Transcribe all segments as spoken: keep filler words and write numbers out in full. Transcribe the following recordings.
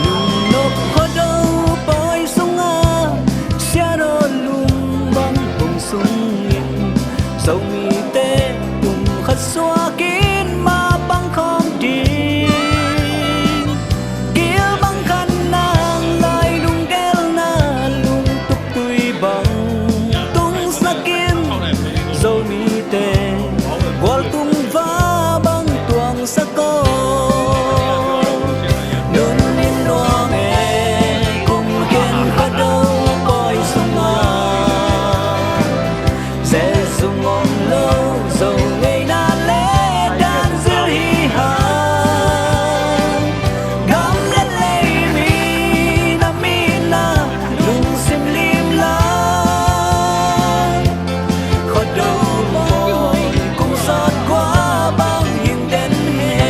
Nungnop Khuado pawi sungah Siadaw lung bang kung sungin Zomite kum khat suakin mapang khawm ding. Gil bang khat nang lai lunggelna lungtup tui bang tungsakin Zomite gualtung va bang tuangsak aw. Nunnim nuam e, kum khen Khuado pawi sungah Jesu ngawng lo Zo ngeina le dan zil hi hang. Gam le lei mi na mi na lungsim lim lai Khuado pawi kum sawt kua bang hing den he.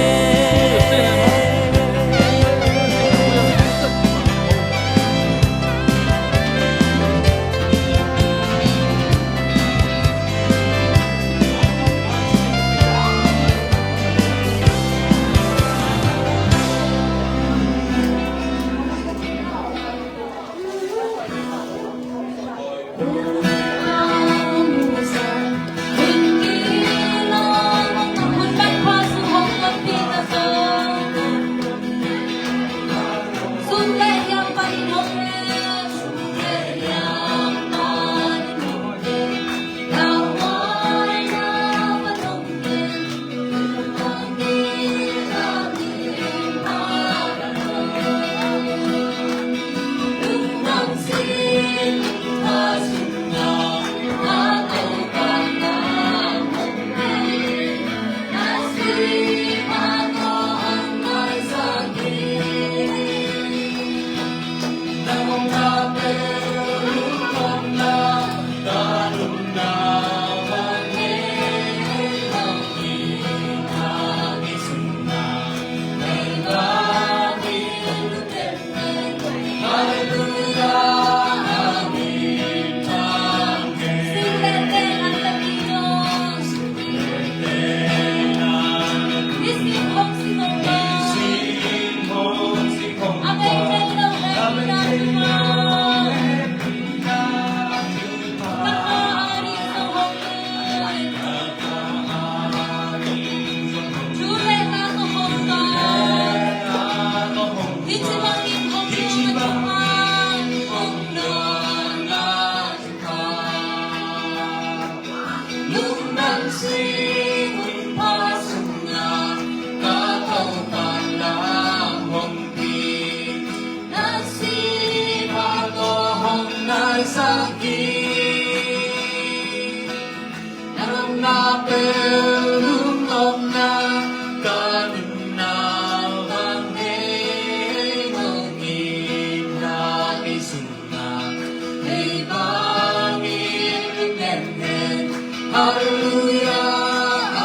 Halleluia,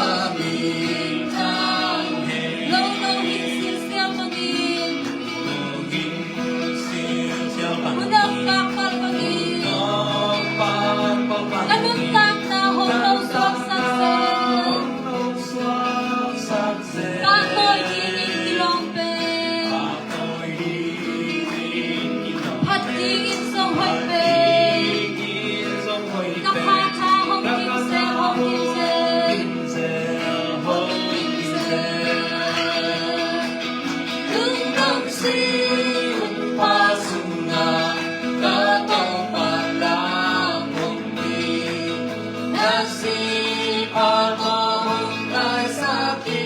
amen. Thang hen. Lo lo hin silsial bangin. Lo hin silsial bangin. Munok kak pal bangin. Munok kak pal bangin. Ka nuntakna hong lo suaksak seh. Hong lo suaksak seh. Ka tawi dingin kilawm pen. Phat dingin zong hoih pen. Ka pha tha hong kim seh, hong kim seh. Lungdam sih, hong pha sungah ka Topa lam hong pi. Na sih pha tawh hong naisak hi.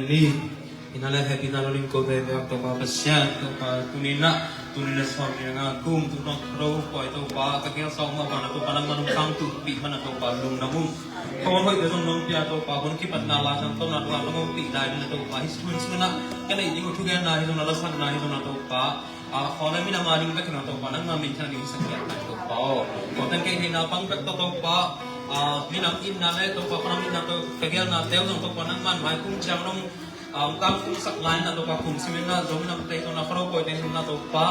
Ni, ina le happy na lo ling ko ve ve Topa Pasian, Topa tuni na, tuni le sawm ni nga kum tu nong ro koi Topa, ka kia sawm ma ba na Topa nang manung sang tu pi mana Topa lung na mum. Kau hoi ke zong nong pia Topa, hon kipat na la sang to na Topa nong pi dai na Topa, his tun suna, ka nei ding u thu gen na hi zong na la sang na hi zong na Topa. A, khua le minam a ding bek hi lo Topa, nangma min thang ding sak piak lai Topa aw. Khua teng kei theihna bang bek tawh Topa, a, minam itna le Topa, khua minam tawh ka gelna teu zong Topa, nangman mai kum ciang dong, a, kang kum sak lai na Topa, kum simin na zong minam tei tawh na khua ro koi teng na Topa,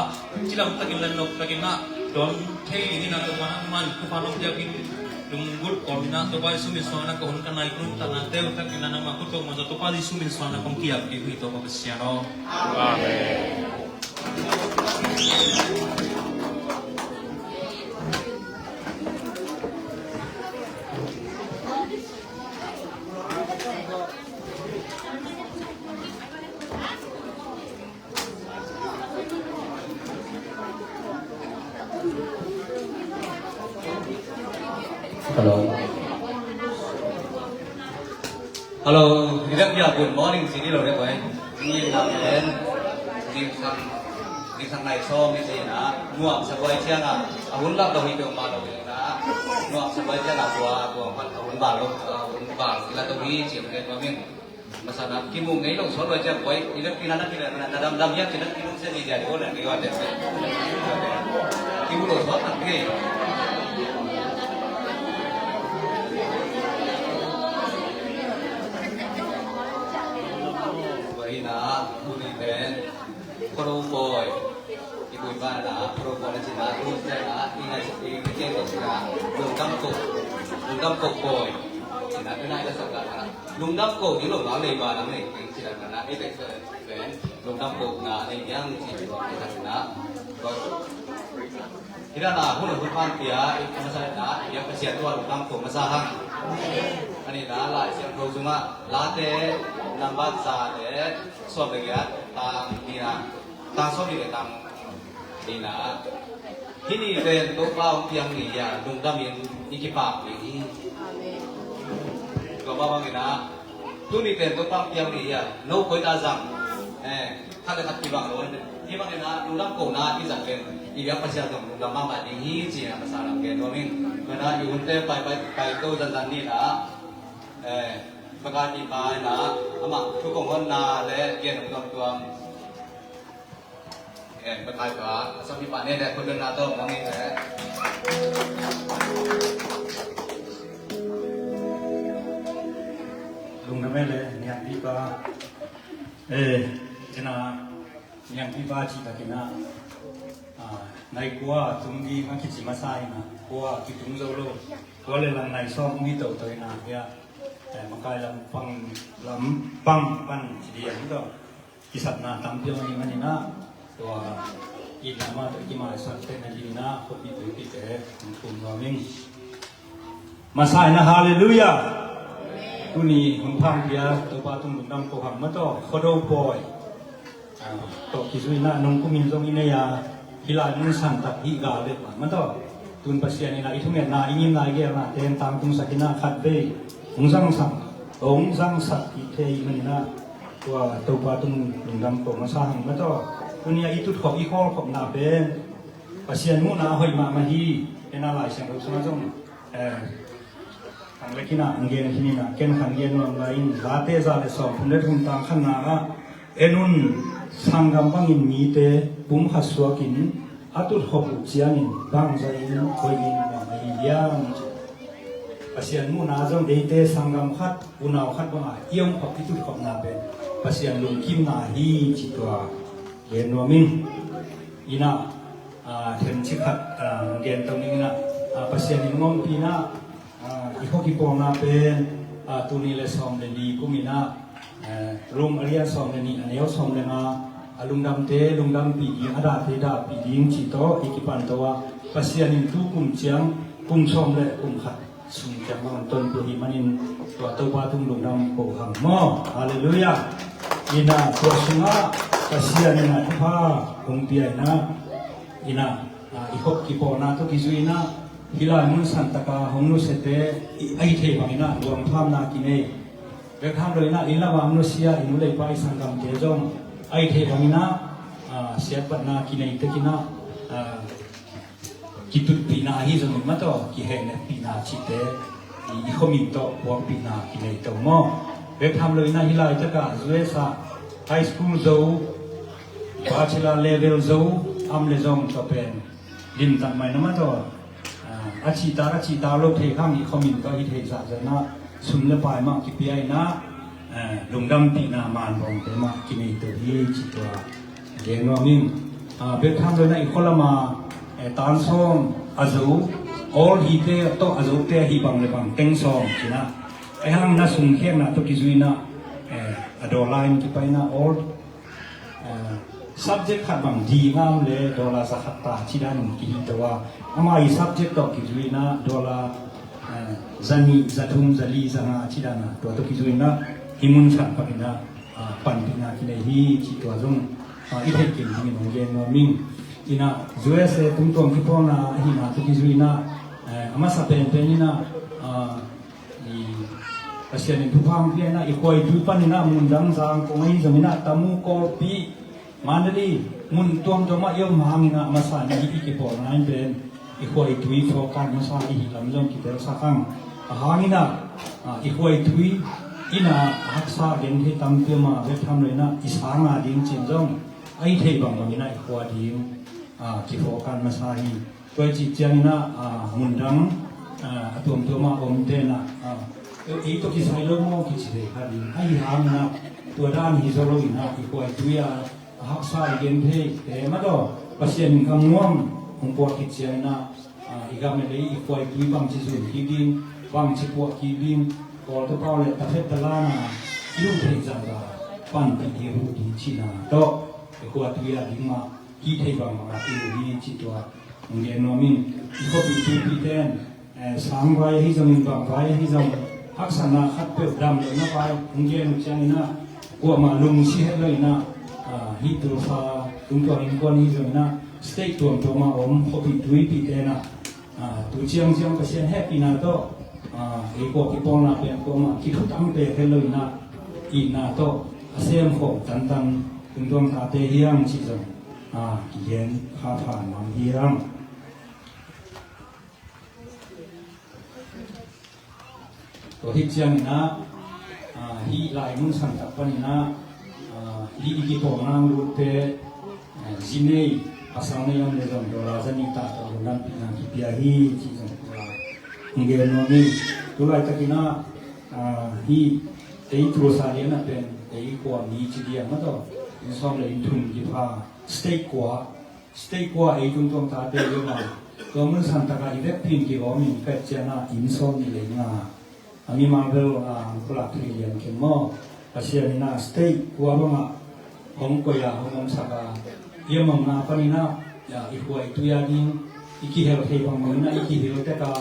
cilam takin le nok takin na don thei ding na Topa, nangman kufa nong piak in lunggut kawm in na Topa Jesu min suang na ka hun ka nai kum tak na teu takin na nangma kut kong ma Topa Jesu min suang na kong kiap ding hi Topa Pasian aw. Amen. Hello. Hello, ni dang ya, good morning, sini lo dek wai. Ni na pen, ding sang, ding sang nai so mi si na, nuam sa wai ciang a, a hun lak lo hi pe ma lo hi na, nuam sa wai ciang a, tua, tua, pan a hun ba lo, a hun ba, ila to hi, ciang ke tua min. Masa na, kimu ngei lo so lo ciang wai, ni dang kina na kina na, na dam dam ya, kina kimu se ni ya, di ko na, ni ko te. Kimu lo so na, ni. Tua hi na, tuni pen, khua ro koi. I koi pa na, khua ro koi na ci na, tu se na, i na ci, i na ci na, lungdam ko, lungdam ko koi. Ci na, tu na i na sa ka na, lungdam ko, i lo la lei ba na lei, ci na na, i te se pen, lungdam ko na, i yang ci na, i na na. Hi na na, hun hun pan pia, i masa na, i yang ka sia tua lungdam ko masa hang. Ani na, Lai Siangtho sung a, Late, nambat za te, sawm le giat, tang ni na, tang sawm ni le tang ni na. Hih ni pen Topa hong piang ni hi a, lungdam in i kipak ni hi. Tua mah bangin a, tuni pen Topa hong piang ni hi a, no koi ta zang. Eh, khat le khat kibang lo. Hih bangin a, lungdam ko na i zang pen, i biak Pasian zong lungdam mahmah ding hi ci a, masa lam gen nuam ing. Tua na i hunte pai, pai, pai to zanzan ni na. Eh, Pakai pi pai na, amah thu kong honna le gen tuamtuam. Eh, Pakai pa, a sawm pi pa ne le, khut beng na tawh mong in le. Lungdam e le, niang pi pa. Eh, cina, niang pi pa ci ta kina. Ah, nai kua tung ding a kici masa ina, kua kitung zo lo. Kua le lang nai sawm mi to to ina, ya. Eh, makai lam pang, lam pang pan ci ding to. Kisapna tampi om ahih manin ah, tua itna mah tawh i kimaisak theihna dingin ah, khuapi tuipite hong thum nuam ing. Masa in ah, halleluiah. Tuni hong phamkhia Topa tung lungdam ko hang mah tawh, Khuado pawi. Ah, tawh kizui in ah, nong kumin zong i nei a, hih lai mun santak hih gal let mah mah tawh. Tun Pasian in ah i thungetna, i ngimna, i geelna ten tangtungsak in ah khatvei hong zangsak, hong zangsak i thei manin ah, tua Topa tung lungdam ko masa hang mah tawh. Tuni a i tutkhop, i khawlkhopna pen Pasian muhna a hoih mahmah hi. Ken a Lai Siangtho sungah zong, eh, Ang le kina ang gen hi ni na, ken khan gen nuam lai in, Late za le sawm, thum le thum tang khatna ah, en un, sanggam bangin mite pum khat suakin a tutkhop uh ciangin bangzah in hoih in nuam ahi hiam? Pasian muhna zong eite sanggam khat, unau khat banga i om khop, i tutkhopna pen Pasian lungkimna hi ci tua gen nuam in. Ina, ah, themci khat, ah, gen to ning ina, ah, Pasian in hong ompihna, ah, i khua kipawlna pen, ah, tul nih le sawm le li kum ina, eh, Rom a lian sawm le nih, a neu sawm le nga, a lungdamte lungdampih ding, a dahte dahpih ding cih tawh i kipan to a, Pasian in tu kum ciang kum sawm le kum khat sung ciang bang tonpih ahih manin tua Topa tung lungdam ko hang maw. Halleluiah. Ina tua sungah Pasian ina thupha hong pia ina, ina, ah, i khop kipawlna tawh kizui ina, hih lai mun santaka hong nusiate i, a i thei bang ina luangphamna kinei. Bek tham lo inah inn lamah nusia i nu le i pa i sanggamte zong a i theih bangin ah, ah, siatpatna kinei tekin ah, ah, kitutpihna ahi zongin mah tawh kihehnepihna cihte i, i khuamin tawh puakpihna kinei to maw? Bek tham lo inah hih laitakah U S ah high school zo, bachelor level zo, am le zong tawh pen limtak mai na mah tawh, ah, a cihtak a cihtak lo thei khang i khuamin tawh hi thei zahzah inah sum le pai mah kipia inah, ah, lungdampihna manbawngte mah kinei to hi ci tua gen nuam ing. Ah, bek tham lo inah i khua lama, eh, tan sawm a zo, all hite tawh a zote ahi bang le bang teng sawm ci inah, ahi hang inah sumkhekna tawh kizui inah, eh, a dollar in kipai inah all, eh, subject khat bang D ngam le dollar za khat ta ci danin kihi to a, ama i subject tawh kizui inah dollar, eh, za nih, za thum, za li, za nga ci dana tua tawh kizui inah hih mun san pak inah, ah, panpihna kinei hi ci tua zong, ah, i theih khin dingin hong gen nuam ing. Inah U S A tungtuang kipawlna ahihna tawh kizui inah, eh, a masa penpen inah, ah, i Pasian in thupha hong pia inah i khua i tui pan inah mundang zang kong ahi zong inah Tamu, Kawlpi, Mandalay, mun tuamtuam ah i om hang inah a masa inah hih i kipawlna in pen i khua i tui focus masa i hih lam zong kitelsak hang. A hang inah, ah, i khua i tui inah a haksa a gen thei tampi om a, bek tham lo inah i sang a ding cin zong a i theih bangbang inah i khua ding, ah, kifocus masa hi. Tua i cih ciang inah, ah, mundang, ah, a tuamtuam ah omte inah, ah, ei tawh kisai lo maw kici thei kha ding. Ahi hang inah tua dan hi zaw lo inah i khua i tui a a haksa i gen theite mah tawh Pasian in gam nuam hong puak khit ciang inah, ah, i gam le lei i khua i tui bangci zun kik ding, bangci puah kik ding, Kawl tawh pau le tafet talana i lut theih zahzah panpih ding uh ding cihna tawh i khua tui a ding mah kithei bangbang a i lut hi ci tua hong gen nuam ing. I khuapih tuipihte in, eh, sang vai ahi zongin, bang vai ahi zongin, haksatna khatpeuh dam lohna vai hong gen uh ciang inah kuamah lungsi het lo inah, ah, hih Tulsa tungtuang innkuan ahi zong inah state tuamtuam ah om khuapih tuipihte inah, ah, tu ciangciang Pasian hehpihna tawh, ah, ei kua kipawlna pen kuamah kithutang pek het lo inah itna tawh a semkhawm tantan tungtuang tate hiam cih zong, ah, kigen kha phan mang hiam. Tua hi ciang inah, ah, hih lai mun santak pan inah, ah, hih i kipawlna lutte, ah, zi nei, pasal nei om le zong dollar za nih ta tawh lungdampihna kipia hi cih zong, ah, hong gen nuam ing. Tu laitak inah, ah, hih ei Tulsa lian ah pen ei kua mi ci dia mah tawh inn sawm le inn thum kipha, state kua, state kua ei tungtuang tate i om a, tua mun santak ah i vekpi in kihawm in pet ciang ah inn sawm nih le nga, a mimal bel, ah, pulak thei lian khin maw? Pasian inah state kua bangah hong koih a hong omsak a, i om omna pan inah, ah, i khua i tui a ding i kihel thei bangbang inah i kihel tek a,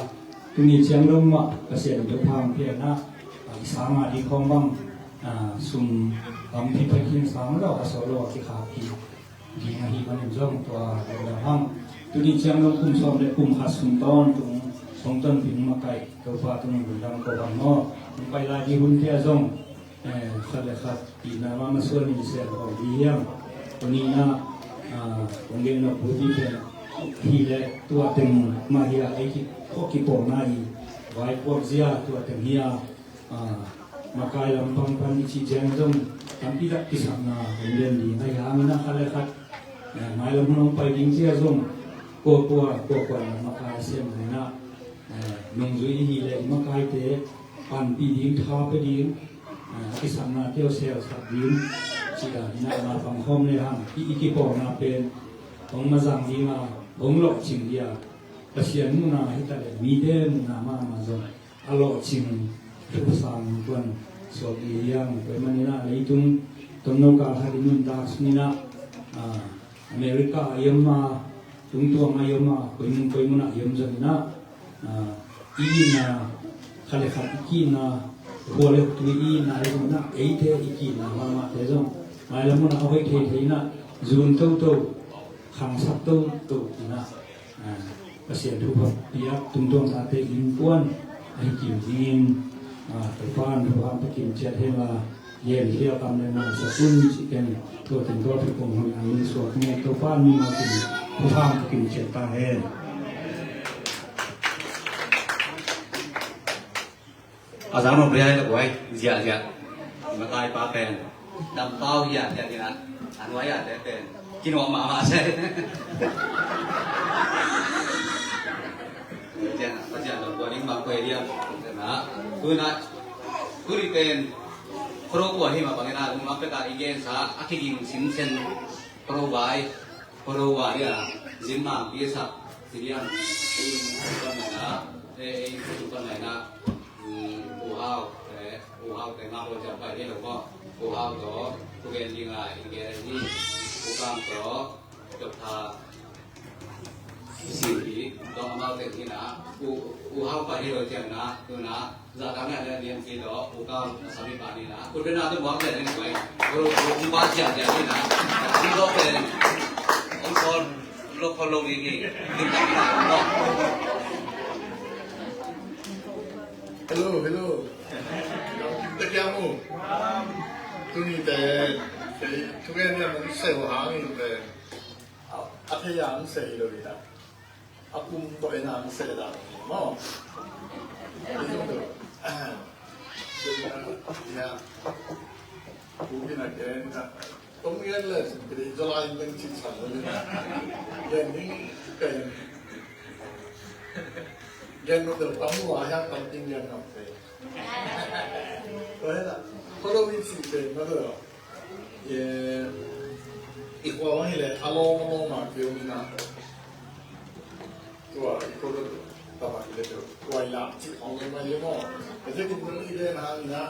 tuni ciang dong mah Pasian in thupha hong pia inah, ah, i sang a ding khawng bang, ah, sum lampi pek khin sang lo a sawh lo a kikhak hi ding ahi manin zong tua lungdam hang. Tuni ciang dong kum sawm le kum khat sung tawntung hong tonpih makaih Topa tung lungdam ko bang maw? Hong pai lai ding hunte ah zong, eh, khat le khat itna mah masuan in sian khawm ding hiam? Tuni inah, ah, hong gen nop buti pen hi le tua teng mah hi a, ei ki, khuak kipawlna i vaipuak zia tua teng hi a, ah, makai lampang pan i cih ciang zong tampi tak kisapna hong lian ding ahi hang inah khat le khat, eh, mailam hun hong pai ding cia zong kuakua kuakua in makai a sem inah, eh, nungzui i hi le i makaite panpih ding, tha pia ding, eh, a kisapnate uh selsak ding cih dan inah na pang khawm le hang i, i kipawlna pen hong mazang ding a, hong lawhcing ding a, Pasian muhna hi ta le mite muhna mahmah zong a lawhcing thusang kuan suak i hiang. Tua ahih manin ah leitung tomno kal khat i nuntak sung inah, ah, America ah i om a, tungtuang ah i om a, koimun koimun ah i om zong inah, ah, i itna khat le khat i ki-itna, khua le tui i itna i zong inah, eite i ki-itna mahmahte zong mailam hun ah a hoih theithei inah zun toto, khangsak toto inah, ah, Pasian thupha piak tungtuang tate innkuan ahi kim dingin, Topa'n thupha hong pia kim ciat hen la, gen khia kam le na sa tun ci ken, tua teng tua phi kong hun ang ni suak nge, Topa'n mi ngau kim thupha hong pia kim ciat ta hen. A zang nop le ai la buai, ziahziah. Makai pa pen dam pau hiah hiah ni na, a nuai ah te pen kinawh mahmah se. Pasian, Pasian lo kua ding bang kua diam. Tuna tuni pen Khuado kua hi mah bangin a lungdam pek a i gensa a kiging sinsen Khuado vai, Khuado vai a zin mang pi sak si diam. Ei, ei, ei, ei, ei, ei, ei, ei, U Hau te, U Hau te ngah lo ciang pai ni lo maw. U Hau tawh thugen ding a i gen hi. U Kam tawh Doctor Sin hi. Tawh amau teng hi na. U, U Hau pai hi lo ciang na, tu na. Za tang na lian lian si tawh U Kam na sami pa ni na. Kun ben na tu buang lian ni pai. Ru, ru, u ba ciang ciang ni na. Ni lo pen. Ong sol lo ko lo ni ni. Ni ta ni na. Hello, hello. Takiamu. Tuni te, tuni te, tuni te, a thei ang sei lo ina. A kum to ina ang sei da. Mo. Ya. Kum ina ke ina. Tong gen le, kiri jolai men ci san le. Gen ni pen. Gen no del tamu a ya tam ting gen no pe. Ko he la. Ko lo win si pen ma do. Ye. I kwa wang le, a lo ma lo ma ke u na. Tua i ko lo tama i le tua i la ci khong lo mai le mo. E te kin i le na ni na.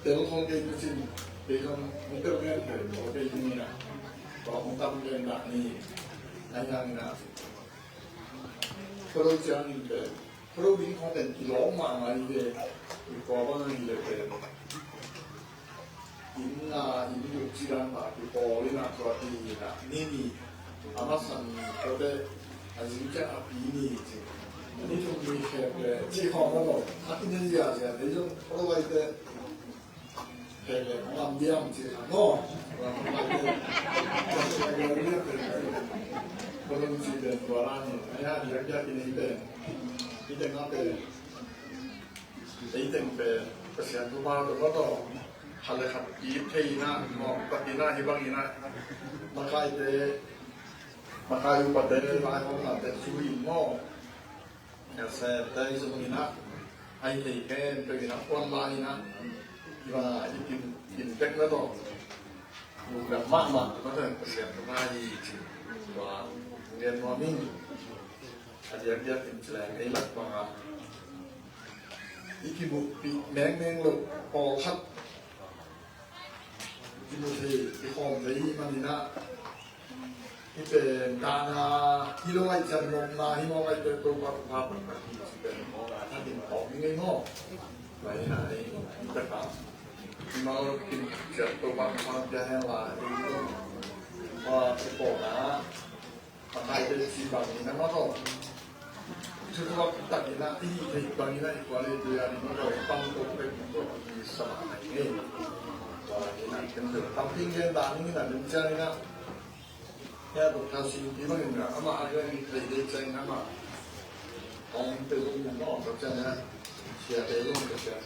Tel khong ke ni cin. Te khong mo tel ngen ke mo ke ni na. Ko khong tam ngen na ni. Ai na ni na. Ko lo ciang ni ke. Ko lo ding khong pen i lo ma ma ni ke. I ko ba ni le ke. Inn a, inn luk ci dan mah kipawl in a, tua ti in a, ni ni, a masa ni, tua te, a zing ciang a pi ni ci. Ni thum ni khek le, ci khawm lo lo, a ti ni zia zia, te zong, ko lo vai te, khek le, lam diam ci kha, no? Lam vai te, lam diam te, ko lo ci den tua la ni, a ya, diak diak i nei te, i te nga te, Ei teng pen Pasian thupha tawh, tawh khat le khat it thei in ah, mawh, khat in ah hih bangin ah makaite, makai upate, vaihawmnate zui in maw, nasepte zui in ah, a hi thei khempeuh in ah, puan la in ah, hih bangah i kim, kim tek na tawh, lungdam mahmah, mah tawh Pasian thupha hi ci. Tua gen nuam ing. A diakdiak in ci leng ei lak bangah i kimuhpih mengmeng loh pawlkhat kimu thei, kikhawm thei hi manin ah, hih pen dahna hi lo ahih ciang nopna hi mawk ahih ciang Topa thupha pakhat hi ci pen mawk a, a din tawk ding ei maw? Tua hi na ei, hi takah hi mawk lo kin ciang Topa thupha pia hen la, ei lo. Tua kipawlna ah Makaite ci bangin a mah tawh, thuthuak takin a i hih theih bangin a i kuale tui a ding mah tawh i pang to pek tawh i sa mah a hi ngei. Tua hi na ken tawh tampi gen dah ning in a ding ciangin a, hia Doctor Singpi bangin a amah a gen i theih dei ciangin amah hong pe zong in a, tawh ciangin a siate zong ka sia.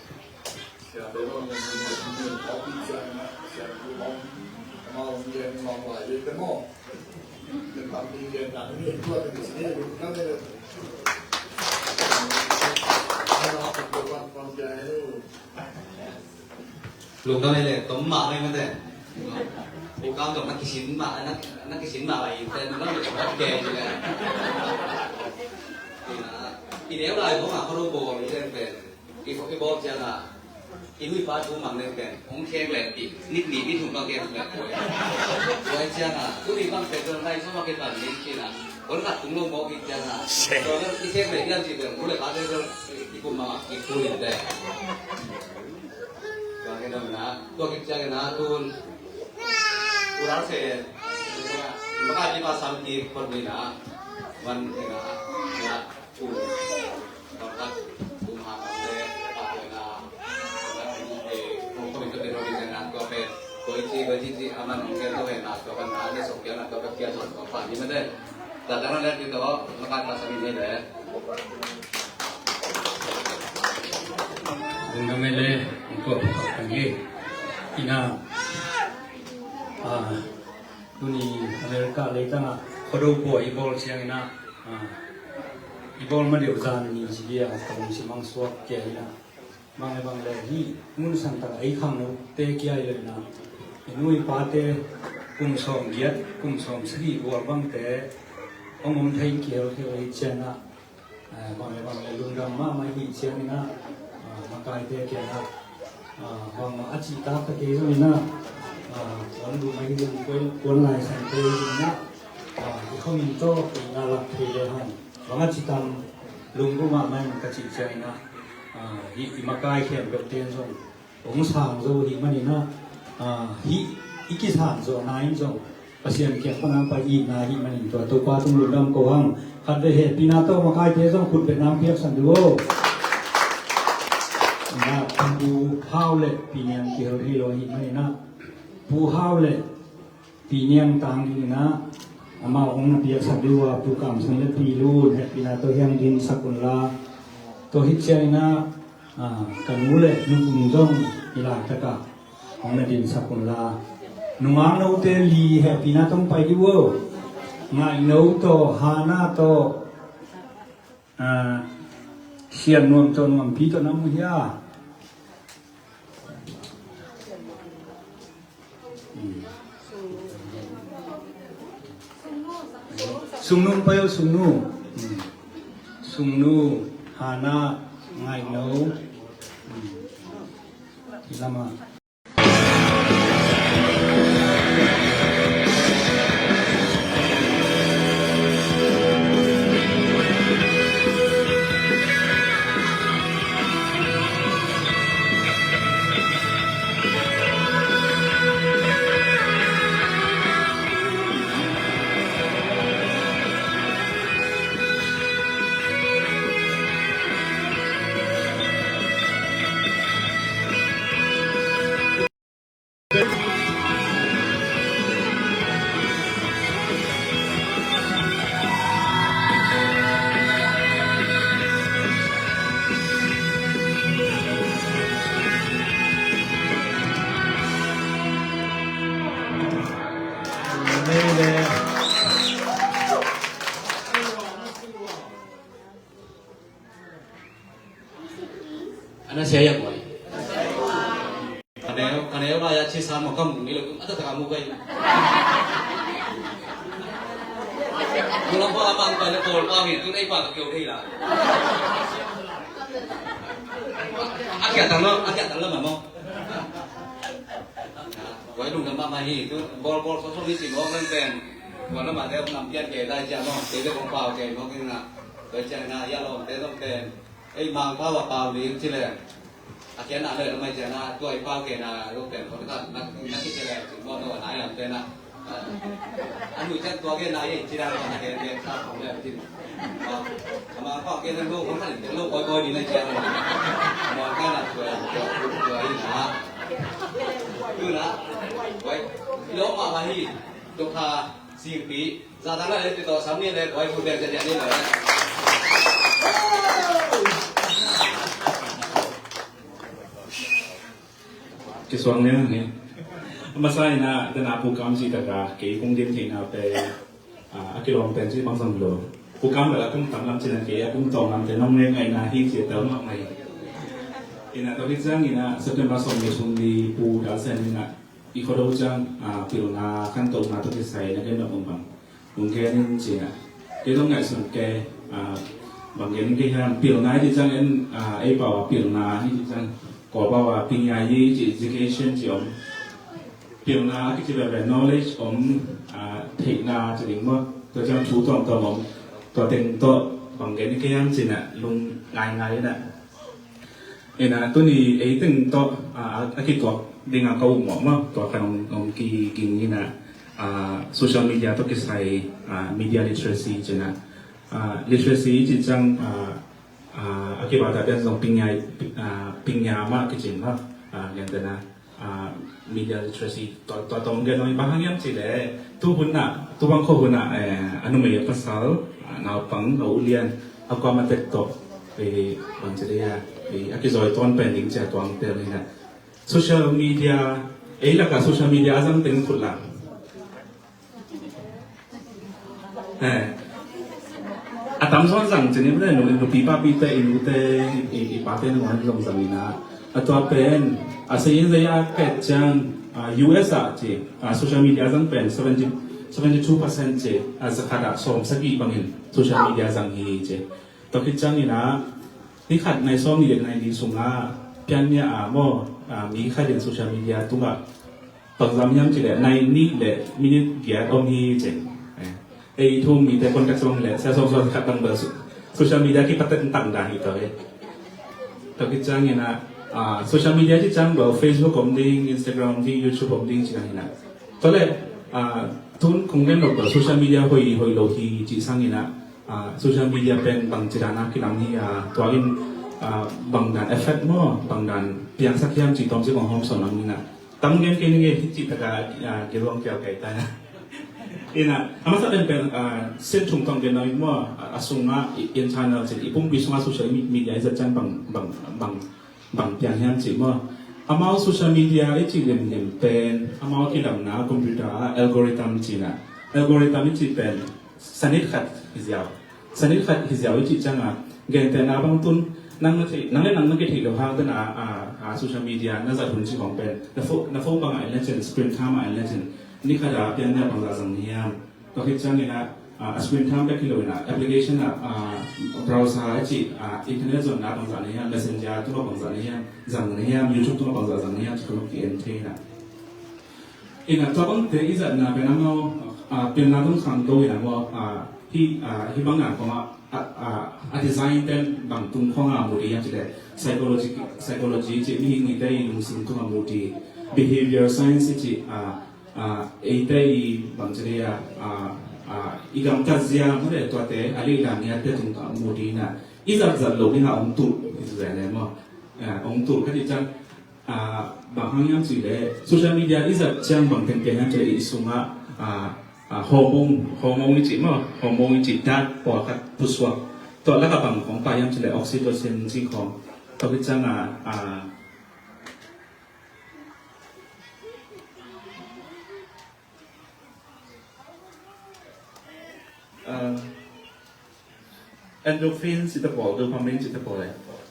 Siate lo, nen, nen, nen, hong pi ciang na, siang tu hong, amau hong gen mawk lai ve te maw. Nen tam pi gen na, nen tua te si ne, lu na ne. Ana, tua ban ban gen ne. Lu na ne le, tom ma ne ma te. Bu kam tom na kisin ma, na, na kisin ma lai te, na le hong gen ne. Ina, ina lai hong a, hong bo ni le pe. I, i bawl ciangin, i nuipa thu mang leng pen, hong kheng leng pi, nit ni, nit thum bang kheng leng pi. Tua ciangin, tu ni bang pen, tu nai sawm a kipan ning ci-in, hong khat tung lo mawk i ciangin. Tua i kheng leng diam ci pen, tu le pa pen, i kum mang, i kum in te. Tua kheng dam na, tua khit ciangin, tun. U Ral Sen, maka i pa sam ki pot ni na, wan ni na, na. Kum, bangkhat, kum ha bangte, bangte na, Titi aman ong kento he na to kan na ne so kya na to ka kya so pa ni mate. Tata na le ti to maka ta sa ni ne le. Ong na me le ko pa ni ina. Ah, tuni America le ta na ko do ko i bol siang ina. Ah, i bol ma deu zan ni ji dia ko si mang suak kya ina. Bang le bang le hi mun sang tak ei khang no te kia i le na. I nu i pa te kum sawm giat, kum sawm sagih bual bang te ong om thei ki hel thei hi cian na. Eh, bang le bang le lungdam mahmah hi cian na. Ah, makai te kia na. Ah, bang ma a ci tak ta ke zong na. Ah, wan du mai ding kuan, kuan lai sang te na. Ah, i khong in to, i na lak thei le hang. Bang a ci tam lungdam mahmah ka ci cian na. Ah, hi i makai khempeuh ten zong ong sang zo hi manin ah, ah, hi i kisang zo na in zong Pasian kiang pan ang pai i na hi manin tua Topa tung lungdam ko hang. Khat ve hehpihna tawh makaite zong khut beng nang piaksak dih o. Na Pu Hau le Pi Niang kihel thei lo hi manin ah Pu Hau le Pi Niang tang dingin ah amau ong na piaksak dih uh a, Pu Kam Sang le Pi Lun hehpihna tawh hiang dinsak un la. Tua hi ciangin ah, ah, ka nu le nu Kum zong i laitak ah ong na dinsak un la. Nungak note li hehpihna tawh pai dih uh o. Ngaih no tawh, Hana tawh, ah, Sian Nuam tawh, Nuampi tawh na mu hia. Sungnu pai o, Sungnu. Sungnu, Hana, Ngaihno. Lama. Ana sia ya boy. Kaneo, kaneo ba ya ci sa mo kamu ni lo, ata ta kamu kai. Mula pa amang pa le tol pa mi tu nei pa ka kyo dei la. Akia tang lo, akia tang lo ma mo. Wai lungdam mahmah hi, tu bol bol so so ni ci bol nang pen. Tua na ma te ong nam pian ke dai cia no, te te kong pau ke no keng na. Tua cia na ya lo te no pen. Ei mang pau a pau ni ci le. A kian na le no mai cia na, tua i pau ke na lo pen ko na na ki ci le ci mo no na ya te na. Anu cian tua ke na ye ci da na ke ke sa ko le ci. Ama ko ke na lo ko ma le lo ko ko ni na cian. Ama ka na tua tua i na. Tu na. Wai. Lo ma ba hi. Tu ka sing pi. Za ta na le ti to sam ni le ko ai ku de de ni le. Kisuang liang hi. Masa ina, tena Pu Kam ci taka, kei kong din theihna pen, ah, a kilawm pen ci bang zong lo. Pu Kam bel a kum tam lam ci na kei, a kum tawng lam te nong le ngaihna hi ci a tel mahmah hi. Ina, tua hi ciang ina, September sawm le thum ni Pu Dal Sen ina, i khuado ciang, ah, pilna khantohna tawh kisai na gen dong bang. Hong gen in ci a. Kei zong ngaihsun kei, ah, bang gen in kei hiam pilna i ci ciang en, ah, ei pau a pilna i ci ciang. Kawl pau a pingya i ci education ci om. Pilna a kici veve knowledge om, ah, theihna ci ding maw. Tua ciang thu tuamtuam om. Tua teng tawh bang gen in kei hiam ci na lung ngaingai na. Ina, tuni ei teng tawh, ah, a kituak dinga ka um mawh maw, tua khan hong, hong kiging ina, ah, social media tawh kisai, ah, media literacy cina, ah, literacy ci ciang, ah, ah, a kibata pian zong pingya, ah, pingya mah kicin maw, ah, gentena, ah, media literacy, tua, tua tawh gen nuam ing. Bang hang hiam cih leh, tu hun ah, tu bang khawh hun ah, eh, a numei a pasal, ah, naupang, a ulian, a kuamah tek tawh, eh, bang ci ding a, eh, a kizawi tawn pen ding ci a tuang tel hi na. Social media, ei lakah social media a zang teng khut la. Eh. A tam zaw zang ci ni, mate, nu, nupi papi te, i nu te, i, i pa te, nu zong zang ina. A tua pen, a sei in zei a ket ciang, a, U S a ci, a, social media zang pen seventy, seventy two percent ci, a, za khat ah sawm sagih bangin social media zang hi ci. Tua khit ciang ina, ni khat nai sawm ni, nai ni sungah, pian nia a maw, a, mi khat in social media tungah, bangzah hiam cih leh, nai nih le minute giat om hi ci. Eh, ei thu mite contact sawm le, sia sawm sawm khat bang bel su-, social media kipat teng tang dah hi tawh hi. Tua khit ciang ina, ah, social media ci ciang bel Facebook om ding, Instagram om ding, YouTube om ding ci ciang ina. Tua le, ah, tun kong gen lo bel social media hoih, hoih lo hi ci sang ina, ah, social media pen bang ci dan a kilam hi a, tua in, ah, bang dan effect maw, bang dan piangsak hiam ci tawm ci kong hawm sawn lam ina. Tam gen kei ni nge hi cih taka, ah, kiluang kiau kai ta na. Ina, a masa pen pen, ah, sin thum tawng gen nau in maw, ah, a sungah i, internal cin, i pumpi sungah social me-, media i zat ciang bang, bang, bang, bang piang hiam cih maw. Amau social media i cih limlim pen, amau kilamna computer ah algorithm cina. Algorithm i cih pen, sanit khat hi ziau. Sanit khat hi ziau i cih cianga, gentehna bang tun, nang na thei, nang le nang na kithei lo hang tena, a, a, social media na zat hun ci khong pen, na phone, na phone bang a en lecin, screen time a en lecin, ni khat a pian nia bangzah zang na hiam. Tua khit ciangina, a, a screen time bek hi lo ina, application a, a, browser a ci, a, internet zonna bangzah na hiam, messenger tuma bangzah na hiam, zang na hiam, YouTube tuma bangzah zang na hiam, ci khong ki en thei na. Ina tua bangte i zatna pen amau, a, pilna tung khangto ina maw, a, hi, a, hi banga kong a, a, a, a design pen bang tung khong a mu ding a ci le psychology, psychology ci mihing i te i lungsim tung a mu ding, behavior science ci, a, a, eite i bang ci le a, a, a, i gamtat zia mu le tuate a lei dan i a te tung a mu ding na i zat zat lo ding a ong tu i zat le maw, a, ong tu ka ci ciang, a, bang hang hiam cih leh, social media i zat ciang bang teng piang hiam cih leh i sungah, a, a, hormone, hormone i cih maw, hormone i cih dak pawlkhat pusuak. Tua lakah bang hong pai hiam cih leh oxytocin cih khong. Tua khit ciang a, a, a, endorphin cih te pawl, dopamine cih te pawl le.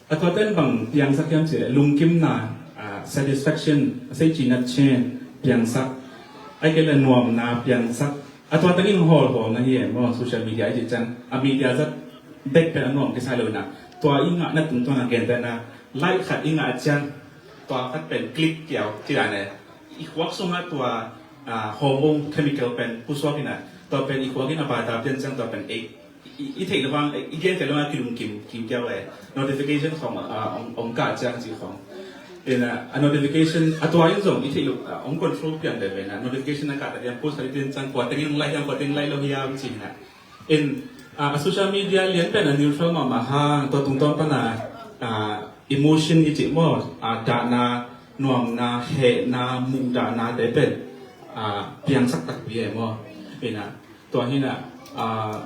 A tua ten bang piangsak hiam cih leh, lungkimna, a, satisfaction, a sei cih nat chin piangsak. Ai kei le nuamna piangsak. A tua tengin hawlhawlna hi e maw, social media i cih ciang. A media zat bek pen a nuam kisai lo ina. Tua i ngahna tungtawn a gentehna, like khat i ngah ciang. Tua khat pen click kiau, ci dan e. I khuak sungah tua, a, hormone chemical pen pusuak ina. Tua pen i khuak ina bata pian ciang tua pen ei. I, i theih lo bang, i gen theih lo bang a kilungkim, kim kiau e. Notification khong, a, ong, ong kah ciang ci khong. Ina, a notification, a tua in zong, i theih lo, a, ong control pian ve ve na. Notification a kah ta diam, post khat i pian ciang, kua tengin ong like hiam, kua tengin like lo hiam, ci na. In, a, a social media lian pen a neutral mahmah hang, tua tungtawn pan a, a, emotion i cih maw, a, dahna, nuamna, hehna, muhdahna te pen, a, piangsak takpi e maw. Ina, tua hi na, a,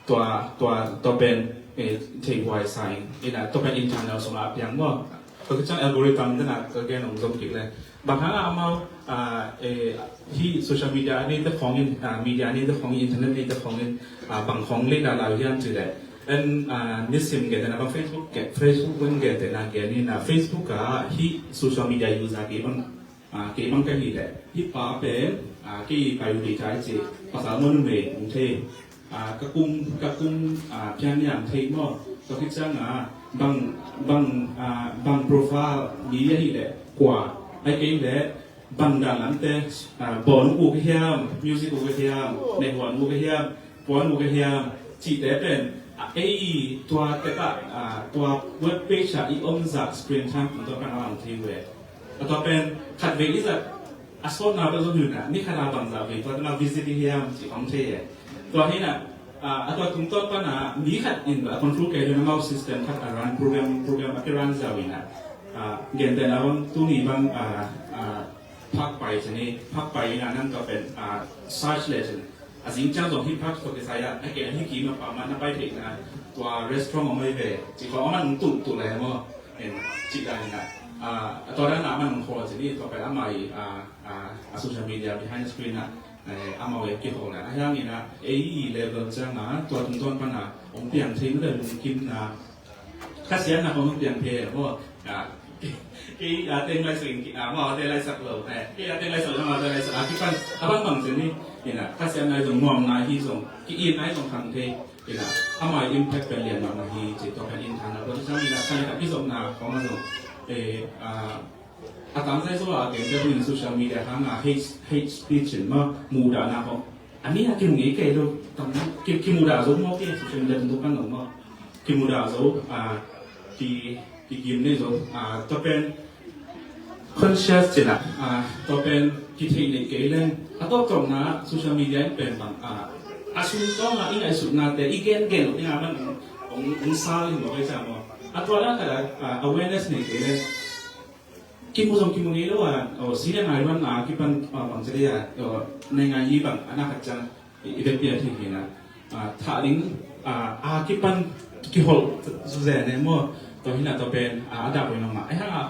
tua, tua, tua pen, e, thei huai sa in, ina, tua pen internal sungah a piang maw. Tua khit ciang algorithm te na ka gen ong zom kik le. Bang hang a amau, a, e, hi social media a neite khong in, a, media a neite khong in, internet neite khong in, a, bang khong lei la la hiam cih leh. En, a, nisim gentehna bang Facebook ge, Facebook wen gentehna gen in, a, Facebook a hi social media user kei bang, a, kei bang ka hi leh. Hi pa pen, a, kei pai u dei kai ci, pasal maw numei, ong thei. A, ka kum, ka kum, a, pian niam thei maw. Tua khit ciang a, bang, bang, a, bang profile mi a hi leh kua. Ai kei leh bang dan lamte, a, bawn u ka hiam, music u ka hiam, neihhuan u ka hiam, puan u ka hiam, cihte pen, a, ei tua tek a, a, tua web page a i om zah screen time tua pen a ong thei ve. A tua pen khat vei i zat a sawtna pen zong hi na, ni khat a bangzah vei tua tengah visit i hiam cih khong thei e. Tua hi na, a, a tua tungtawn pan a mi khat in a control kei lo na amau system khat a run program, program a ki run zau hi na. A, gentehna bang tuni bang, a, a, phak Pai cin i phak pai ina nang ka pen, ah, search le cin. A zing ciang zong hih phak tua kisai ah, a ke a hih kim a pa man na pai thei na, tua restaurant om ai ve. Ci khong a man tuk tuk le mo. En, ci dan ina. Ah, tua dan a man khol cin i tua pen a mai, ah, ah, a social media behind the screen ah, eh, a mau e ki khol na. A hiang ina, ei level ciang a, tua tung tuan pan a, ong piang thei na le lung kim na, Khasiatna khong piang phe maw. Ah, kei a teng laisak in, ah, maw a teng laisak lo. Eh, kei a teng laisak lo, maw a teng laisak. Ah, kipan a bang bang sen ni. Ina, khasiatna zong nuam nai hi zong, ki-it nai zong khang thei. Ina, a mai impact pen lian mah mah hi ci tua kan in thang a. Tua ci sang ina, kan ina kizopna khong a zong. Eh, ah, a tang sai so a gen te in social media hang a hate, hate speech in maw, mudahna khong. A mi a kimu ngei kei lo, tam, ki, kimudah zo maw kei, social media tung tuk kan lo maw. Kimudah zo, ah, ki, ki kim nei zo, ah, tua pen conscious cina, ah, tua pen ki thei nei kei leng. A tua tawmna social media in pen bang, ah, a sung tawng a i ngaihsutna te, i gen gen lo, i ngah man, ong, ong sal hi maw kei sa maw. A tua dan khat a, ah, awareness nei kei leng. Kimu zong kimu ngei lo a, aw, senior ngai ruan a kipan, aw, bang ci dei a, aw, nei ngai hi bang, a na khat ciang, i, i bek pia thei hi na. A, thah ding, a, a kipan kiholh ze ne maw, tua hi na tua pen, a, a dak hoih nong ma. Ai hang a,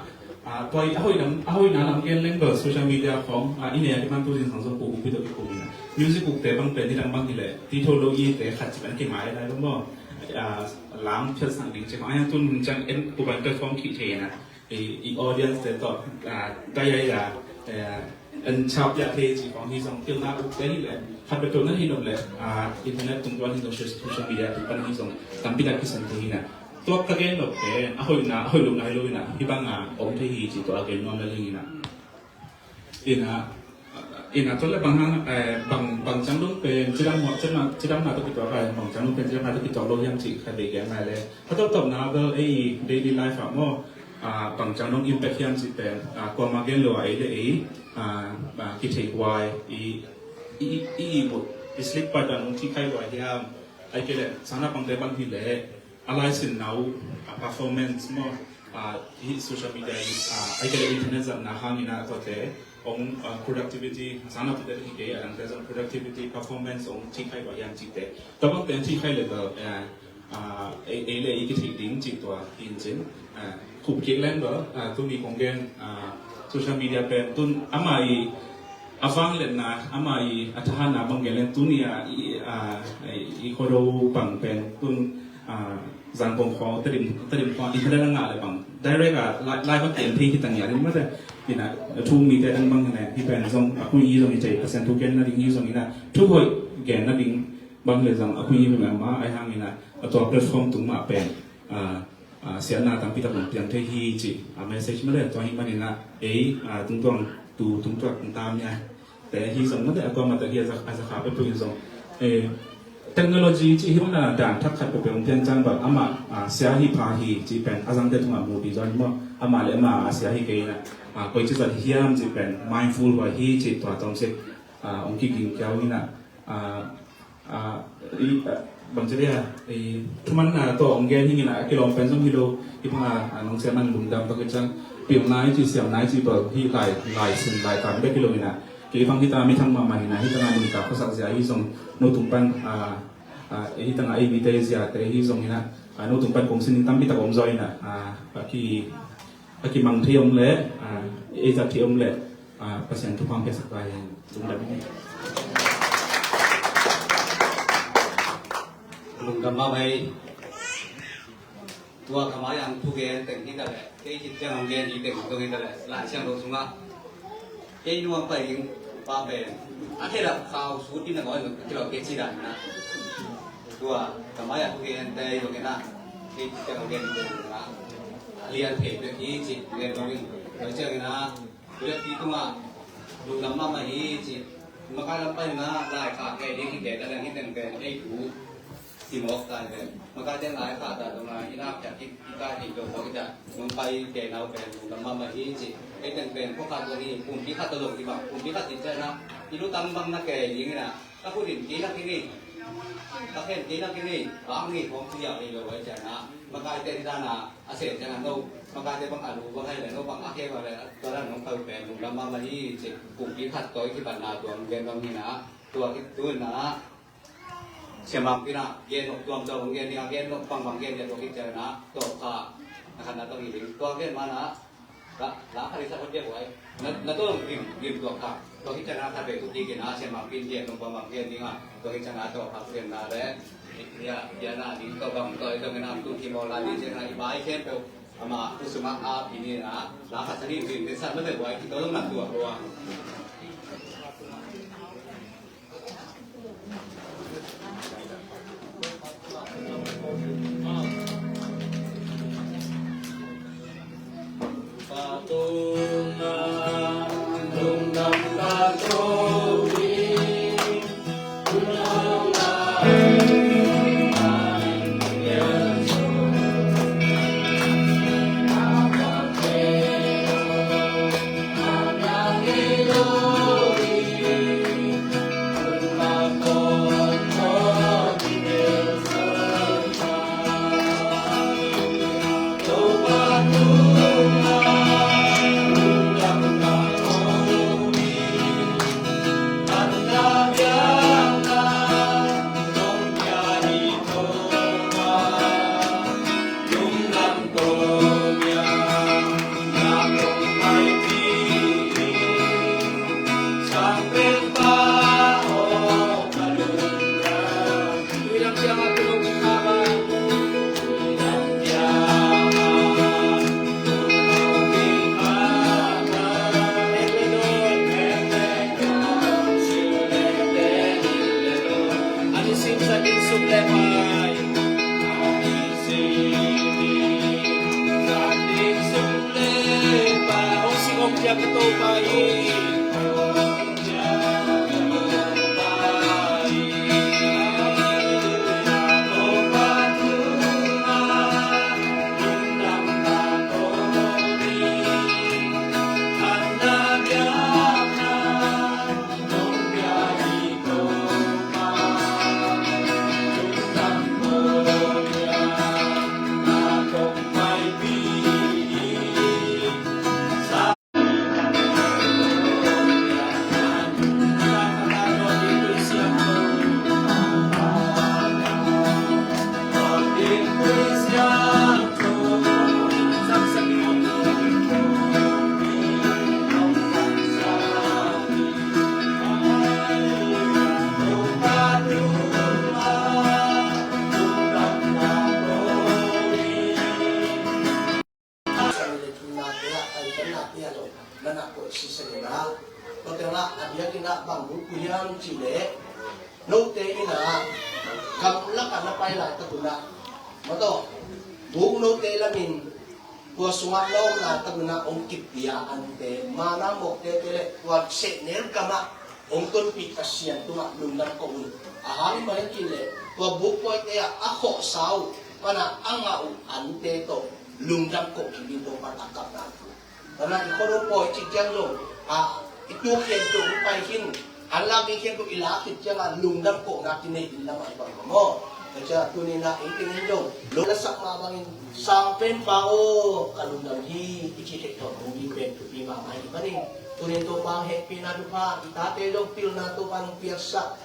a, tua i a hoih lam, a hoih na lam gen leng bel social media khong, a, i ne a kipan tu zing sang zong ku, ku pi tua ki ku hi na. Music uk te bang pen, ni dang bang hi le, ti tho lo i te khat ci ban ki ngai lai lo maw. A, lam phiat sang ding ci khong, ai hang tun hun ciang en ku ban platform ki thei na. I, i audience te tawh, ah, dai ai a, eh, an chap ya thei ci khong hi zong pilna uk te hi le, khat peuhpeuh na hi lo le, ah, internet tung tuan hi zong social, social media tung pan hi zong tampi tak kisan thei hi na. Tua ka gen lo pen, a hoihna, a hoih lo na hi lo hi na, hi bang a om thei hi ci tua a gen nuam le ling hi na. Ina, ina tua le bang hang, eh, bang, bang ciang dong pen, cidam, cidam, cidamna tawh kituak a, bang ciang dong pen, cidamna tawh kituak lo hiam cih khat vei gen ngai le. A tawptawpna bel ei daily life ah maw, ah, bang ciang dong impact hiam cih pen, ah, kuamah gen lo a ei le ei, ah, ah, kithei huai, i, i, i, i, i mut, i sleep pattern hong thikkhai huai hiam, ai kei le, sang naupangte bang hi le, a laisinna uh, a performance maw, a, hih social media in, a, ai kei le internet zatna hangin a tuate hong, a, productivity, a sang naupangte hi kei a dangte zong productivity, performance hong thikkhai uh a hiam cihte. Tua bangte thikkhai le bel, a, a, ei, ei le ei kitheih ding cih tua hi in cin, a, khup kik leng bel, a, tuni kong gen, a, social media pen tun ama i a vangliatna, ama i a thahatna bang gen leng tuni a i, a, i, i khuado bang pen tun, a, Zangkong khawng, Tedim, Tedim khawng, i thada ngah le bang. Direct a, live, live a ken thei hi tang ya, rim mate. Ina, thu mite dang bang ne, hi pen zong, a khui i zong i cei, Pasian thu gen na ding i zong ina, thu hoih gen na ding bang le zong, a khui i bang ma, ai hang ina, a tua platform tung ma pen, a, a, siatna tampi tak piang thei hi ci, a message mate, tua hi man ina, ei, a, tung tuang, tu, tung tuak, tung tam ya. Te hi zong, mate a kuamah te hi a za, a za kha peuhpeuh in zong. Eh, technology cih hi bang a dan thak khat peuhpeuh hong pian ciang bel amah, ah, sia hi pha hi cih pen a zangte tungah mu pi zaw hi maw. Amah le amah a sia hi kei na. Ah, koici zat hi hiam cih pen mindful huai hi cih tua tawm sik, ah, hong kiging kiau hi na. Ah, Ah, i, ah, bang ci dia, i, thumanna tawh hong gen hi ngin a, a kilawm pen zong hi lo, hi bang a, a nong siam man lungdam tawh kiciang, pilna i ci siamna i ci bel, hi lai, lai sun, lai tang bek hi lo ngin a, kei bang hi ta mi thang mahmah hi na, hi tang a nungta khuasak zia hi zong, no tung pan, ah, ah, hi tang a ei mite zia te hi zong hi na, ah, no tung pan kong sin tampi tak om zaw hi na, ah, a ki, a kimang thei om le, ah, ei zat thei om le, ah, Pasian thupha hong piaksak lai hen. Lungdam ing. Lungdam mahmah ei. Tua ka mai-ah thugen teng hi ta leh, kei khit ciang hong gen hi teng zong hi ta leh, Lai Siangtho sungah kei nuam pai ding pa pen a khedap khau sut in a ngawi lo, a kilawm kei ci dan na. Tua ka mai-ah thugen te zong hi na, kei khit ciang hong gen hi teng zong hi na, a lian thei bek hi ci, gen lo ding. Tua ciangin a, Tua pi tungah lungdam mahmah hi ci. Makai lam pai na lai kha kei ding hi kei ta leng hi teng pen ei thu simawk ta hi. Makai teng lai kha ta tungah i nak ciat i kai hi tawh mawk i ta. Nong pai kei nau pen lungdam mahmah hi ci. Ei teng pen khua khat zong hi, pumpi khat tawh zong hi bang, pumpi khat hi ciat na i lutang bang na kei ding hi na. Ka khut in kei lak hi ni. Ka khen kei na kei ni, ka ang ni kong tia kei lo ai ciang a, makaite ni dana, a se ciang a no, makaite bang a lu bang hai le no bang a kei bang le, tua dan nong pau pen lungdam mahmah hi ci, kumpi khat tawh i kibatna tua hong gen bang hi na, tua khit tu in a, Sia Mang Pin a gen nop tuamtuam hong gen ding a, gen nop bangbang gen ding a, tua khit ciang a, tua kha, na khan na tawh hi ding, tua gen ma na, La, la khat i sa khat biak huai. Na, na tawh gim, gim tuak kha. Tua khit ciang a khat vei tuk ding in a, Sia Mang Pin gen nop bangbang gen ding a. Tua khit ciang a tua kha gen na le. Ya, ya na ding tua bang tua i tua ngen am tung kimawl lai ding ciang a i bai khempeuh. Ama, tu sung a a pi ni na. La khat sa ding gim, gim sa ma le huai, ki tua long na tua huai. Note in a, gamlak a na pai laitak un a, maw taw, buk note lamin, tua sungah na om laitak un a hong kipia ante, mana mawkte te le tua sehnel gamah hong tonpih Pasian tungah lungdam ko un. A hang in bang hiam cih leh tua buk pawite ah a khawhsa uh, pana a ngah uh ante tawh lungdam ko kik ding Topa takapna. Pana i khua pawi cih ciang zong, a, i tu khempeuh i pai khin, an lak ding khempeuh i lak khit ciangin lungdam kohna kinei in lamah i bang maw. Tua ciang tuni-in ah ei teng in zong lo lasak mah bangin Sang Penpa aw ka lungdam hi i cih theih tawh hong ding pen thupi mahmah hi. Tuni-in Topa hehpihna thupha, i tate zong pilna Topa hong piaksak,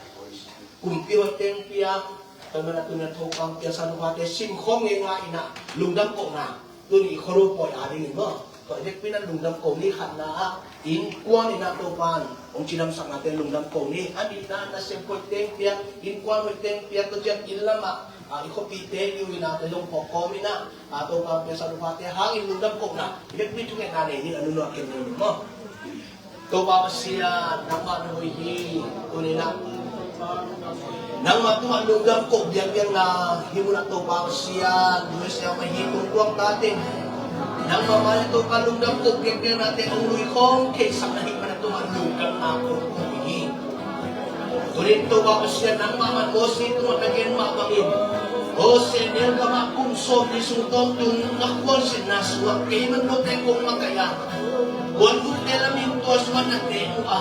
kumpi hoih teng piak, tua manin tuni-in Topa hong piaksak thuphate simkhawm ngeingai in ah lungdam kohna. Tuni i khuado pawi adingin maw, tua i vekpi-in ah lungdam ko ni. Khatna ah innkuan in ah Topa in hong cidamsaknate lungdam ko ni. A nihna ah nasep hoih teng piak, innkuan hoih teng piak, tua ciang inn lamah, a, i khuapihte i u-inate zong phawk kawm in ah, a, Topa piaksak thuphate hangin lungdam kohna i vekpi thungetna nei ding a nunua ken ni maw. Topa Pasian, nangmah na hoih hi. Tuni-in ah nangmah tungah lungdam ko biakbiakna, hih munah Topa Pasian, U S A mah hi, tung tuang tate, nangmah mai-ah Topa lungdam ko biakbiaknate hong lui khawm theihsak na hih manin tungah lungdamna ko ko hi. Tuni-in Topa Pasian, nangmah man Moses tungah na gen mah bangin, aw, sehnel gamah kum sawmli sung tawntung na khualzinna sungah keimah note kong makaih a, kuan gupte lamin tua sungah na teng uh a,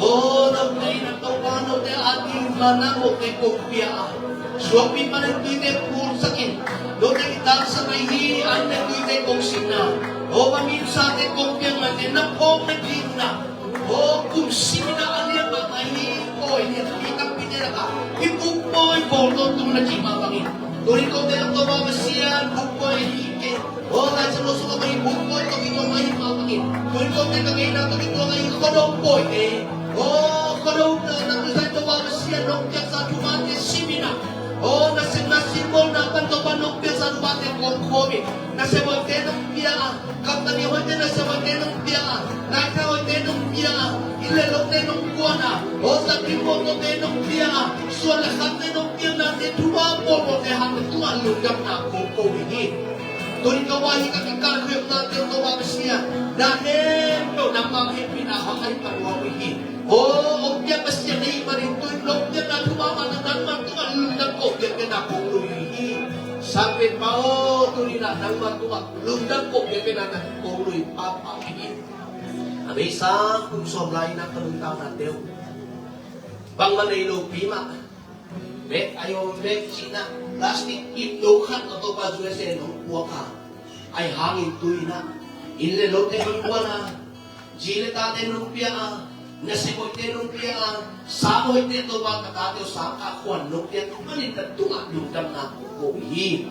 aw, note in ah Topa, no Te a ding mana mawhte kong pia a, suangpi panin tuite phulsakin, note kidangsak ahi an le tuite kong sinna, aw, pamimsate kong piaknate na phawk nadingin ah, aw, kum simin ah a lian mahmah hi. Aw, i lian hi, tampite lakah hih bukpawi bawl tawntung na cih mah bangin, tuni kote ah Topa Pasian, bukpawi ahi kei. Aw, Laisiangtho sungah bang i bukpawi tawh kituak ahi mah bangin, tuni kote ka ngeina tawh kituak ahi Khuado pawite, aw, Khuado na nang Laisiangtho Topa Pasian nong piaksa thupha te simin ah, aw, na sem na simmawhna pan Topa nong piaksa thupha te kawmkhawmin, na sem hoihte nong pia a, company hoihte na sem hoihte nong pia a, naitha hoihte nong pia a, inn le lote nong kuan a, aw, zat ding mawtawte nong pia a, suan le khamte nong piaknate, thupha pawlpawlte hang na tungah lungdamna kong ko uh hi. Tuni ka wai hi, ka kikal khempeuh Topa Pasian, na hempeuh nangmah hehpihna hang ahi pan uh hi. Aw, hong piak Pasian na hih manin tuni nong piakna thupha mah tawh nangmah tungah lungdam ko piakpiakna kong ko uh hi. Sangpenpa aw, tuni-in ah nangmah tungah lungdam ko piakpiakna kong ko uh hi, Papa hi. A beisa kum sawm lai-in ah ka nuntaknate uh bangmah nei lopi mah, bek a om bek cihna, plastic ip no khat tawh Topa U S A nong puak a, ahi hangin tuni-in ah inn le lote nong kuan a, zi le tate nong pia a, nasep hoihte nong pia a, sang hoihte Topa ka tate uh sangkah khuan nong piak manin na tungah lungdamna kong ko uh hi.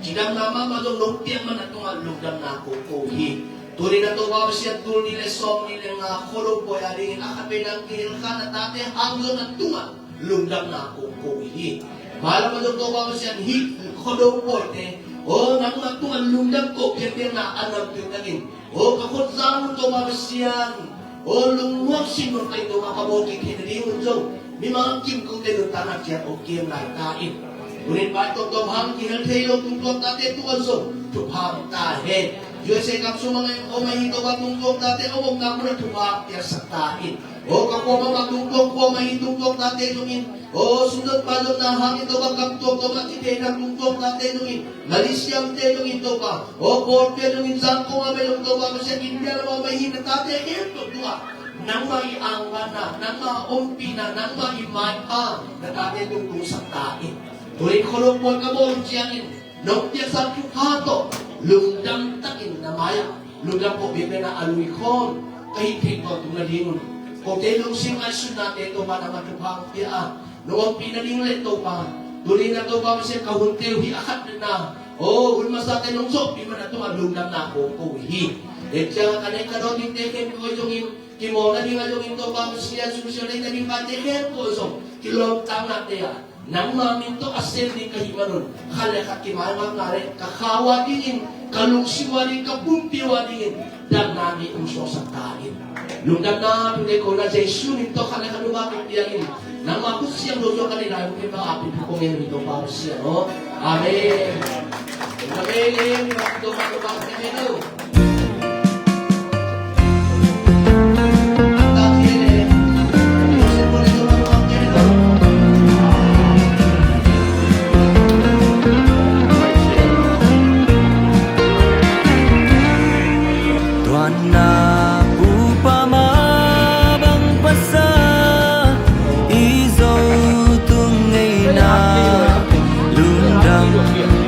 Cidamna mahmah zong nong piak manin na tungah lungdamna kong ko uh hi. Tuni-in ah Topa Pasian, tul nih le sawmnih le nga Khuado pawi a dingin a khat vei nang kihel kha na tate hang zong na tungah lungdamna kong ko uh hi. Mailam ah zong Topa Pasian, hih Khuado pawite, aw, nangmah tungah lungdam ko piakpiakna a namtui takin, aw, ka khut zang un Topa Pasian, aw, lungnuam sinnuam takin Topa ka bawl kik theih nadingun zong mimal kim kote nuntakna ciat aw, kem lai ta in. Tuni-in pai tawmtawm hang kihel thei lo tungtuang tate tungah zong thupha ta hen. U S A gam sung bang om ahi Topa tungtuang tate a omna munah thupha piaksak ta in. Aw, ka khua mahmah tungtuang khua mah hi tungtuang tate zongin, aw, sumzon paizonna hangin Topa gam tuamtuam ah ci thei na tungtuang tate zongin, Malaysia mite zongin Topa, aw, Kawlpia zongin, Zangkong ah mah zong Topa Pasian, India lam ah mah hi na tate khempeuh tungah nangmah i angvanna, nangmah ompihna, nangmah i maipha na tate tung tungsak ta in. Tuni-in Khuado pawi ka bawl uh ciangin nong piaksa thupha tawh lungdam takin na mai-ah lungdam ko piakpiakna a lui khawm ka hih theih tawntung nadingun, kote lungsim ngaihsutnate Topa nangmah thupha hong pia a, nong ompih nading le Topa, tuni-in ah Topa Pasian ka hunte uh hih a khat na, aw, hun masate nong zawhpih manin na tungah lungdamna kong ko uh hi. Tua ciangin ka nek ka dawn dingte khempeuh ahi zongin, kimawl nading ahi zongin Topa Pasian, sumsial nading paite khempeuh ahi zong, kilawmtatnate ah nangmah min tawh a sem ding ka hih manun, khat le khat kimaimangna le ka kha uh a dingin, ka lungsim uh a dingin, ka pumpi uh a dingin damna min hong suaksak ta in. Lungdamna thu le koihna Jesu min tawh khat le khat nungak in pia in. Nangmah khut siangtho tawh ka neih lai hun khempeuh a pi thu kong ngen uh hi Topa Pasian aw. Amen. Amen. Topa, Topa, amen. Tua na pupa ma bang pasa i zo tung ngeina lungdam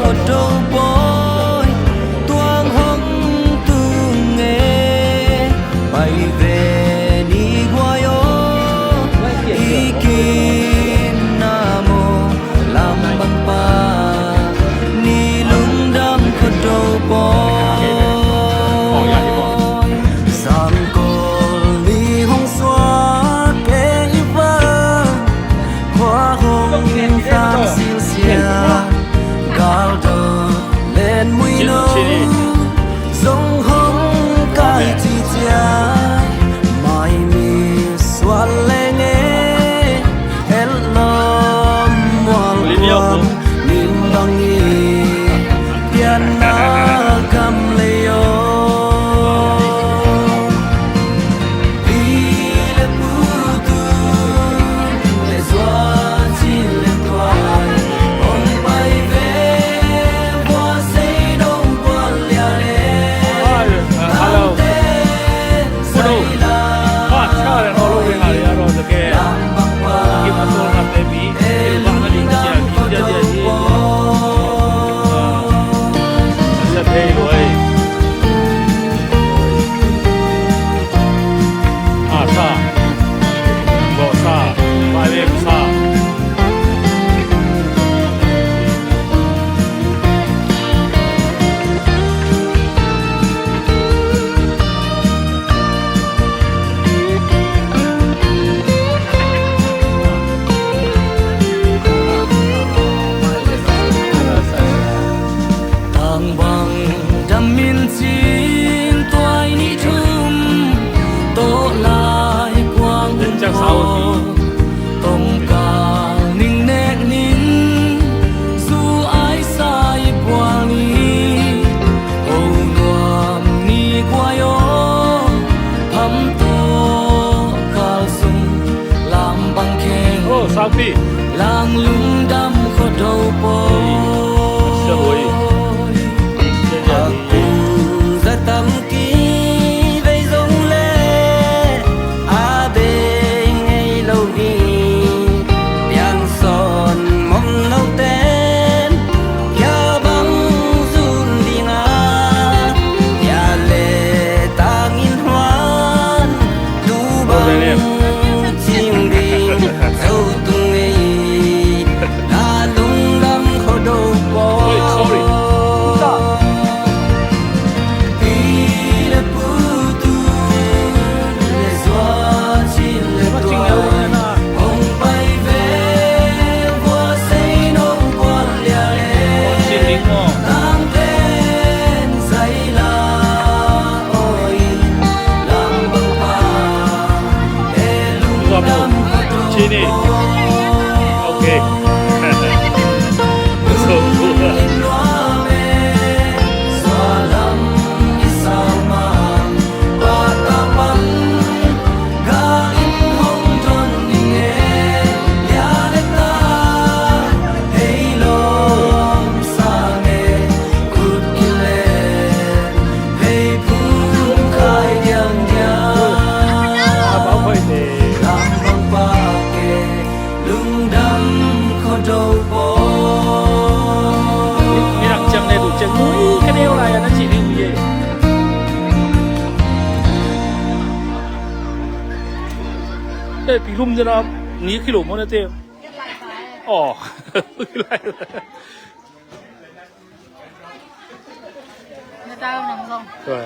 ko do boy tuang hong Sangpi. Lang lungdam khuado pawi. Sia huai. A kung za tam kivei zong le a bei ngei lo hi. Piang sawn mom no ten kia bang zun ding a, kia le tangin huan tu bang cing ding zo tung ei. Na lungdam khuado pawi. Oi, sorry. Pi le pu tu le zua cin le tua hong pai ve vua sei no buan lia le. Tang ten zai la oi lam bang pa e lungdam khuado. Cini. Okay. So, lungdam khuado pawi. Midang ciang ne duh ciang tui ka neu lai a na ci ding uh hi. Eh, pi lum dena ni kilo mo na te. Oh. Na tau nang zong. Tua.